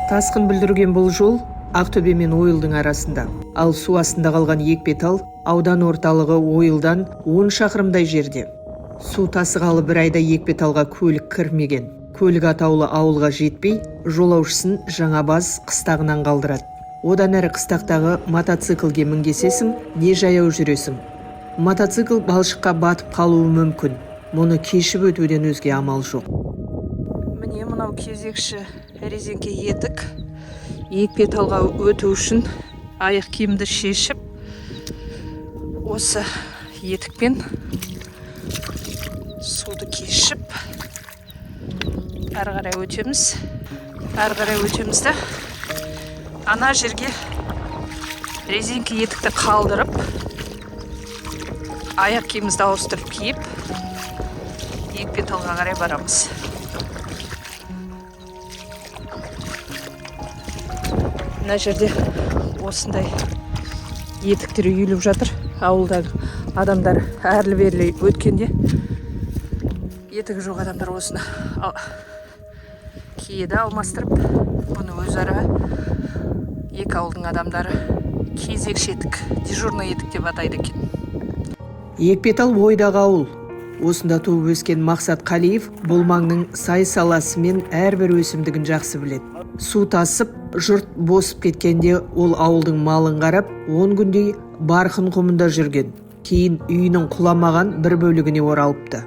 Тасқын бүлдірген бұл жол Ақтөбе мен Ойылдың арасында. Ал су астында қалған Екпетал аудан орталығы Ойылдан 10 шақырымдай жерде. Су тасығалы бір айда Екпеталға көлік кірмеген. Көлік атаулы ауылға жетпей, жолаушысын Жаңабаз қыстағынан қалдырады. Одан әрі қыстақтағы мотоциклге мінгесесің, не жаяу жүресің. Мотоцикл балшыққа батып қалуы мүмкін. Мұны кешіп өтуден өзге амал жоқ. Міне, мынау кезекші резеңке етік. Екпеталға өту үшін аяқ киімді шешіп, осы етікпен суды кешіп, әрі қарай өтеміз. Әрі қарай өтеміз да, ана жерге резеңке етікті қалдырып, аяқ киімімізді ауыстырып киіп, Екпеталға қарай барамыз. Мына жерде осындай етіктер үйіліп жатыр. Ауылда адамдар әрлі берлі өткенде етігі жоқ адамдар осыны киеді алмастырып. Бұны өзара екі ауылдың адамдары кезекші етік, дежурный етік деп атайды екен. Екпетал ойдағы ауыл. Осында туып өскен Мақсат Қалиев бұл маңның сай саласы мен әрбір өсімдігін жақсы біледі. Су тасып, жұрт босып кеткенде ол ауылдың малын қарап, 10 күндей Барқын құмында жүрген. Кейін үйінің құламаған бір бөлігіне оралыпты.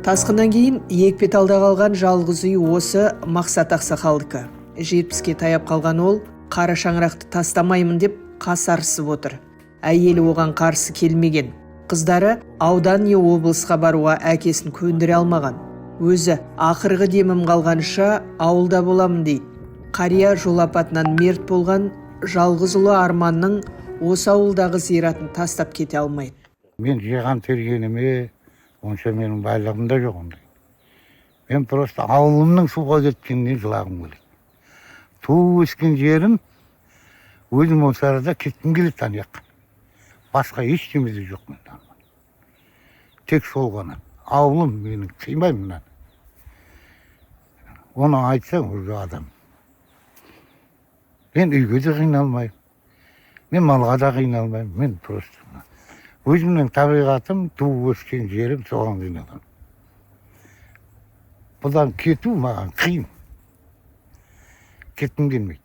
Тасқыннан кейін Екпеталда қалған жалғыз үй осы Мақсат ақсақалдікі. 70-ке таяп қалған ол қара шаңырақты тастамаймын деп қасарысып отыр. Әйелі оған қарсы келмеген. Қыздары аудан не облысқа баруға әкесін көндіре алмаған. Өзі ақырғы демім қалғанша ауылда боламын дейді. Қария жол апатынан мерт болған жалғыз ұлы Арманның осы ауылдағы зиратын тастап кете алмайды. Мен жиған тергеніме онша менің байлығым да жоқ ондай. Мен просто ауылымның суға кеткеніне жылағым келеді. Туып өскен жерім, өзім осы арада кеткім келеді ана жаққа. Басқа ештеме де жоқ менде. Тек сол ғана. Ауылым менің, қимаймын мынаны. Оны айтсаң уже адам. Мен үйге де қиналмаймын. Мен малға да қиналмаймын. Мен просто өзімнің табиғатым, туып өскен жерім, соған қиналамын. Бұдан кету маған қиын. Кеткім келмейді.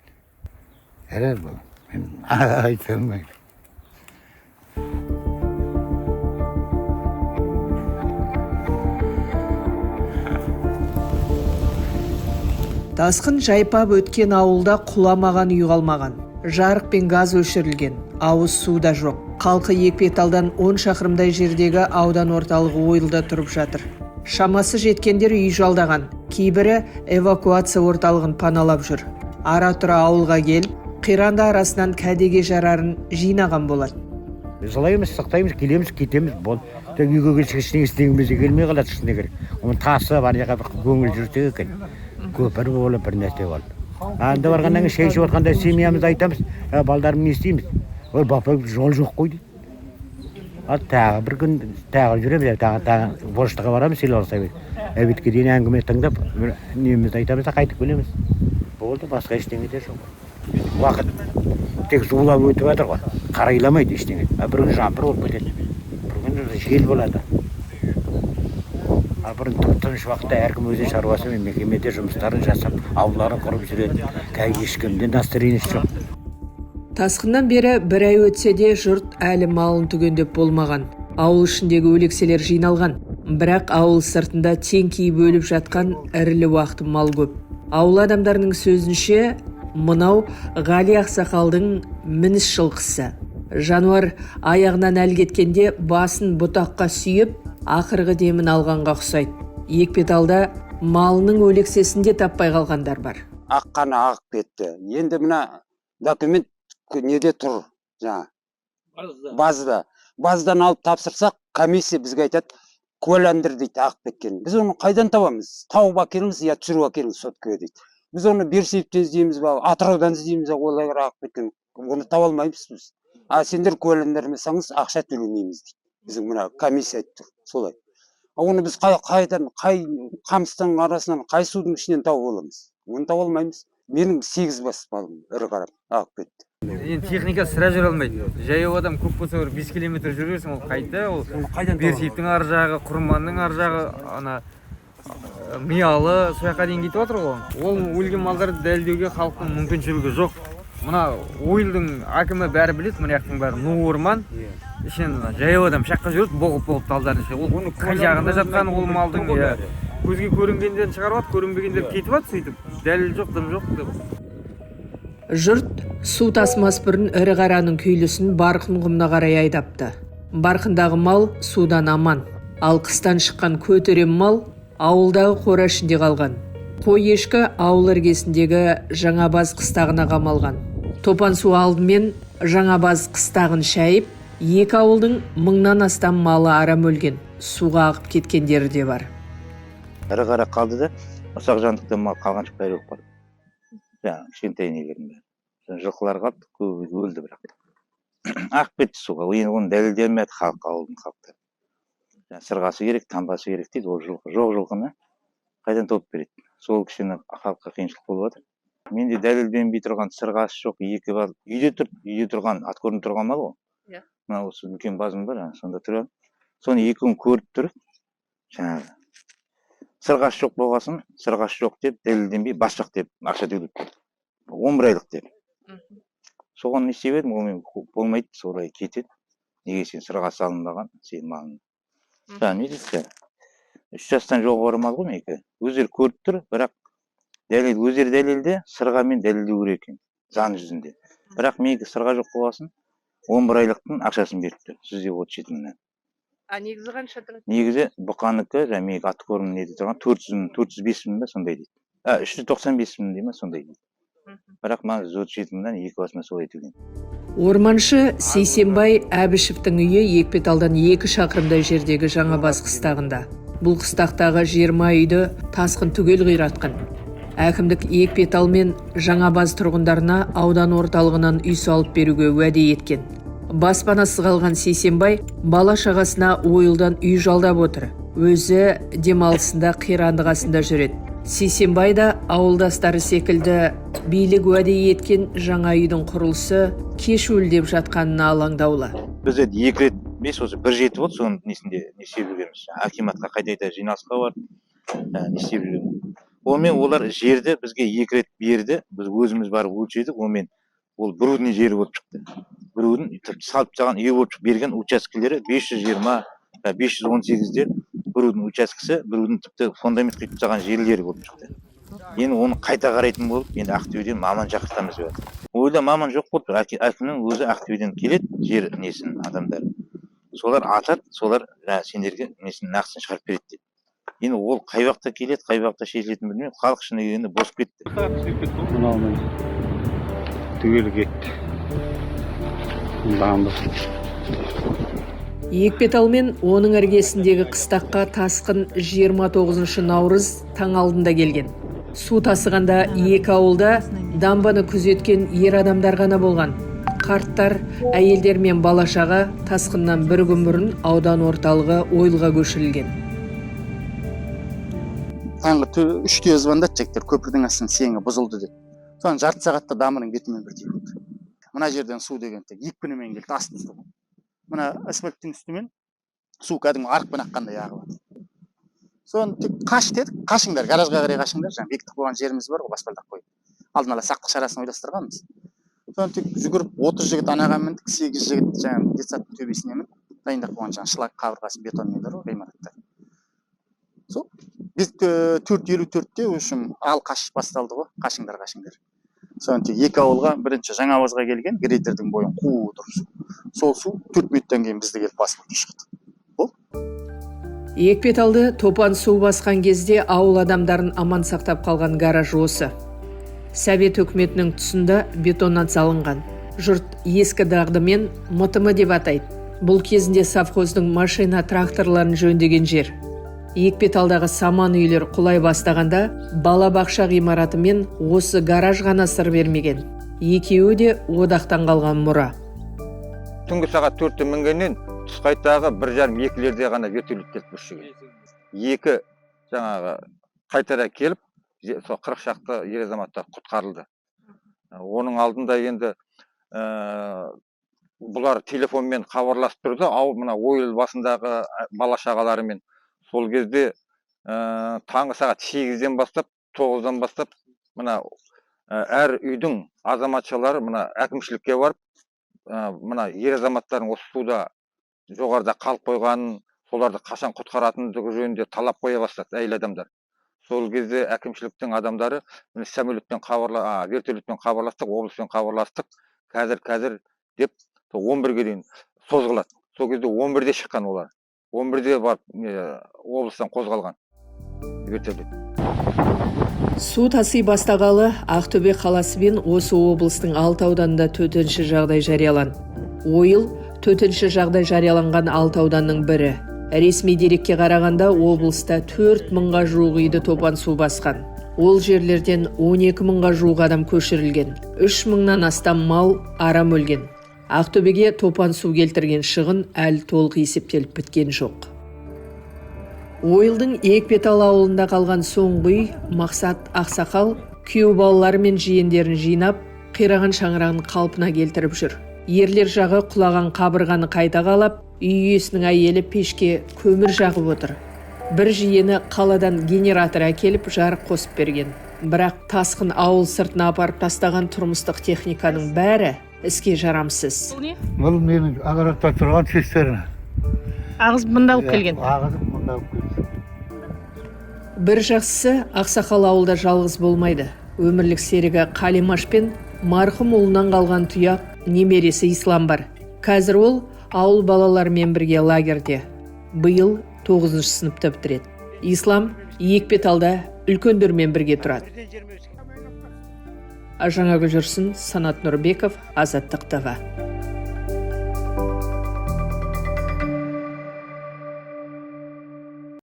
Жарар балам, мен айта алмаймын. Тасқын жайпап өткен ауылда құламаған үй қалмаған. Жарық пен газ өшірілген, ауыз су да жоқ. Халқы Екпеталдан 10 шақырымдай жердегі аудан орталығы Ойылда тұрып жатыр. Шамасы жеткендер үй жалдаған, кейбірі эвакуация орталығын паналап жүр. Ара-тұра ауылға келіп, қиранды арасынан кәдеге жарарын жинаған болады. Жылаймыз, сықтаймыз, келеміз, кетеміз, болды. Тек үйге келсек ештеңе істегіміз де келмей қалады, шыны керек. Оның тасы бар жаққа бір көңіл жүртек екен. Көпір болып, бір нәрсе болып. Анда барғаннан кейін шай ішіп отқанда семьямызды айтамыз, балдарым не істейміз? Ой, бапа, жол жоқ қой дейді. Ал тағы бір күн тағы жүреміз, тағы почтаға барамыз, селолық совет. Обедке дейін әңгіме тыңдап, бір немізді айтамыз да қайтып келеміз. Болды, басқа ештеңе де жоқ. Уақыт тек зулап өтіп жатыр ғой, қарайламайды ештеңе. Бір күн жаңбыр болып кетеді, бір күн жел болады. Ал бұрын тып-тыныш уақытта әркім өзінің шаруасымен мекемеде жұмыстарын жасап, ауларын құрып жүреді. Қазір ешкімде настроениесі жоқ. Тасқыннан бері бір ай өтсе де жұрт әлі малын түгендеп болмаған. Ауыл ішіндегі өлекселер жиналған. Бірақ ауыл сыртында теңкиіп өліп жатқан ірілі уақты мал көп. Ауыл адамдарының сөзінше, мынау Ғали ақсақалдың мініс жылқысы. Жануар аяғынан әл кеткенде басын бұтаққа сүйеп, ақырғы демін алғанға ұқсайды. Екпеталда малының өлексесін де таппай қалғандар бар. Аққаны ағып кетті. Енді мына документ неде тұр жаңа? Базада. Базадан алып тапсырсақ, комиссия бізге айтады, куәландыр дейді ағып кеткен. Біз оны қайдан табамыз? Тауып әкеліңіз, я түсіріп әкеліңіз соткіге дейді. Біз оны Берсейіптен іздейміз ба, Атыраудан іздейміз ба, олар ағып кеткен. Оны таба алмаймыз біз. А сендер куәландырмасаңыз ақша төлемейміз дейді. Біздің мына комиссия айтып тұр солай. А оны біз қайдан, қай қамыстың арасынан, қай судың ішінен тауып аламыз? Оны таба алмаймыз. Менің 8 бас малым ірі қарап ағып кетті. Енді техника сірә жүре алмайды. Жаяу адам көп болса бір 5 километр жүресің, ол қайта, ол Қайдан? Берсиевтің ар жағы, Құрманның ар жағы, ана Миялы, сол жаққа дейін кетіп жатыр ғой. Ол өлген малдарды дәлелдеуге халықтың мүмкіншілігі жоқ. Мына Ойылдың әкімі бәрі біледі, мына жақтың бәрі ну орман. Ішінен мына жаяу адам шаққа жүреді, боғып боғып талдардың ішінде. Ол қай жағында жатқан ол малдың, иә. Көзге көрінгендерін шығарып алады, көрінбегендер кетіп жатыр сөйтіп. Дәлел жоқ, дым жоқ деп. Жұрт су тасымас бұрын ірі қараның күйлісін Барқын құмына қарай айдапты. Барқындағы мал судан аман. Ал қыстан шыққан көтерем мал ауылдағы қора ішінде қалған. Қой, ешкі ауыл іргесіндегі Жаңабаз қыстағына қамалған. Топан су алдымен Жаңабаз қыстағын шайып, екі ауылдың мыңнан астам малы арам өлген, суға ағып кеткендері де бар. Ірі қара қалды да, ұсақ жандықтан мал қалған жоқ, бәрі өліп қалды. Жаңағы кішкентай нелердің бәрі. Сосын жылқылар қалды, көбі өлді, бірақ ағып кетті суға. Енді оны дәлелдей алмады халық, ауылдың халықтары. Жаңағы сырғасы керек, тамбасы керек дейді. Ол жылқы жоқ, жылқыны қайдан тауып береді? Сол кішкене халыққа қиыншылық болып жатыр. Менде дәлелденбей тұрған, сырғасы жоқ екі бал үйде тұр, үйде тұрған, откорм тұрған мал ғой. Иә. Мына осы үлкен базым бар, ана сонда тұрады. Соны 2 күн көріп тұрып, жаңағы сырғасы жоқ болғасын, сырғасы жоқ деп дәлелденбей, бас жоқ деп ақша төлеп тұр, 11 айлық деп. Соған не істеп едім, онымен болмайды, солай кетеді. Неге сен сырға салынбаған сенің малың? Жаңа не дейді, 3 жастан жоғары мал ғой менікі. Өздері көріп тұр, бірақ дәлел, өздері дәлелде, сырғамен дәлелдеу керек екен заң жүзінде. Бірақ менікі сырға жоқ болғасын, 11 айлықтың ақшасын беріп тұр, 137 мыңнан. А негізі қанша тұрады? Негізі бұқанікі, жаңағы менікі откорм неде тұрған 400 мың, 405 мың ба, сондай дейді, а 395 мың дей ма, сондай дейді. Бірақ маған 137 мыңнан екі басыма солай төленді. Орманшы Сейсенбай Әбішевтің үйі Екпеталдан 2 шақырымдай жердегі Жаңабас қыстағында. Бұл қыстақтағы 20 үйді тасқын түгел қиратқан. Әкімдік Екпетал мен Жаңабаз тұрғындарына аудан орталығынан үй салып беруге уәде еткен. Баспанасыз қалған Сейсенбай бала шағасына Ойылдан үй жалдап отыр. Өзі демалысында қиранды қасында жүреді. Сейсенбай да ауылдастары секілді билік уәде еткен жаңа үйдің құрылысы кешуілдеп жатқанына алаңдаулы. Біз енді екі рет емес, осы бір жеті болды, соның несінде не істеп жүргенбіз. Акиматқа қайта қайта жиналысқа барып, не істеп жүрген. Онымен олар жерді бізге екі рет берді, біз өзіміз барып өлшедік. Онымен ол біреудің жері болып шықты, біреудің тіпті салып тастаған үйі болып шықты. Берген учаскелері 520, 518-де біреудің учаскесі, біреудің тіпті фундамент құйып тастаған жерлері болып шықты. Енді оны қайта қарайтын болып, енді Ақтөбеден маман шақыртамыз деп жатыр. Ойда маман жоқ болып тұр. Әкімнің өзі Ақтөбеден келеді, жер несін адамдары, солар атады, солар жаңағы сендерге несін, нақысын шығарып береді деді. Енді ол қай уақытта келеді, қай уақытта шешілетінін білмеймін. Халық шыны келгенде босып кетті. Мынау міне түгел кетті дамба. Екпетал мен оның іргесіндегі қыстаққа тасқын 29 наурыз таң алдында келген. Су тасығанда екі ауылда дамбаны күзеткен ер адамдар ғана болған. Қарттар, әйелдер мен бала шаға тасқыннан бір күн бұрын аудан орталығы Ойылға көшірілген. Таңғы 3-те звондады жігіттер, көпірдің астының сеңі бұзылды деп. Соны жарты сағатта дамбаның бетімен бірдей болды. Мына жерден су деген тек екпінімен келді, асты су. Мына асфальттың үстімен су кәдімгі арықпен аққандай ағып жатыр. Соны тек қаш дедік, қашыңдар, гаражға қарай қашыңдар. Жаңағы бекітіп қойған жеріміз бар ғой, баспалдақ қойып, алдын ала сақтық шарасын ойластырғанбыз. Соны тек жүгіріп 30 жігіт анаға міндік, сегіз жігіт жаңағы детсадтың төбесіне мініп, дайындап қойған жаңағы шлак қабырғасы, бетон нелер ғой, ғимараттар. Сол біз 4:54-те, в общем, ал қаш басталды ғой, қашыңдар, қашыңдар. Соны тек екі ауылға бірінші Жаңабазға келген грейдердің бойын қуып отырып су. Сол су 4 минуттан кейін бізді келіп басып өте шықты. Екпеталды топан су басқан кезде ауыл адамдарын аман сақтап қалған гараж осы. Совет өкіметінің тұсында бетоннан салынған. Жұрт ескі дағдымен мытымы деп атайды. Бұл кезінде совхоздың машина, тракторларын жөндеген жер. Екпеталдағы саман үйлер құлай бастағанда балабақша ғимараты мен осы гараж ғана сыр бермеген. Екеуі де одақтан қалған мұра. Түнгі сағат 4-те мінгеннен Түс қайтағы 1:30-2-лерде ғана вертолет келді осы жерге. Екі жаңағы қайтара келіп, сол 40 шақты ер азаматтар құтқарылды. Оның алдында енді бұлар телефонмен хабарласып тұрды, ал мына Ойыл басындағы бала шағаларымен. Сол кезде таңғы сағат 8-ден бастап, 9-дан бастап мына әр үйдің азаматшалары мына әкімшілікке барып, мына ер азаматтардың осы суда жоғарыда қалып қойғанын, соларды қашан құтқаратындығы жөнінде талап қоя бастады әйел адамдар. Сол кезде әкімшіліктің адамдары міне самолетпен вертолетпен хабарластық, облыспен хабарластық, қазір деп 11-ге дейін созғылады. Сол кезде 11-де шыққан олар. 11-де барып облыстан қозғалған вертолет. Су таси бастағалы Ақтөбе қаласы мен осы облыстың 6 ауданында төтенше жағдай жарияланды. Ойыл төтенше жағдай жарияланған 6 ауданның бірі. Ресми дерекке қарағанда, облыста 4 мыңға жуық үйді топан су басқан. Ол жерлерден 12 мыңға жуық адам көшірілген. 3 мыңнан астам мал арам өлген. Ақтөбеге топан су келтірген шығын әлі толық есептеліп біткен жоқ. Ойылдың Екпетал ауылында қалған соңғы үй Мақсат Ақсақал күйеу балалары мен жиендерін жинап, қираған шаңырағын қалпына келтіріп жүр. Ерлер жағы құлаған қабырғаны қайта қалап, үй иесінің әйелі пешке көмір жағып отыр. Бір жиені қаладан генератор әкеліп жарық қосып берген. Бірақ тасқын ауыл сыртына апарып тастаған тұрмыстық техниканың бәрі іске жарамсыз. Бұл менің огородта тұрған цистерна. Ағызып мында алып келген. Ағызып мында алып келген. Бір жақсысы, Ақсақал ауылда жалғыз болмайды. Өмірлік серігі Қалимаш пен марқұм ұлынан қалған тұяқ немересі Ислам бар. Қазір ол ауыл балаларымен бірге лагерде. Биыл 9-шы сыныпты бітіреді. Ислам Екпеталда үлкендермен бірге тұрады. Жаңагүл Жүрсін, Санат Нұрбеков, Азаттық ТВ.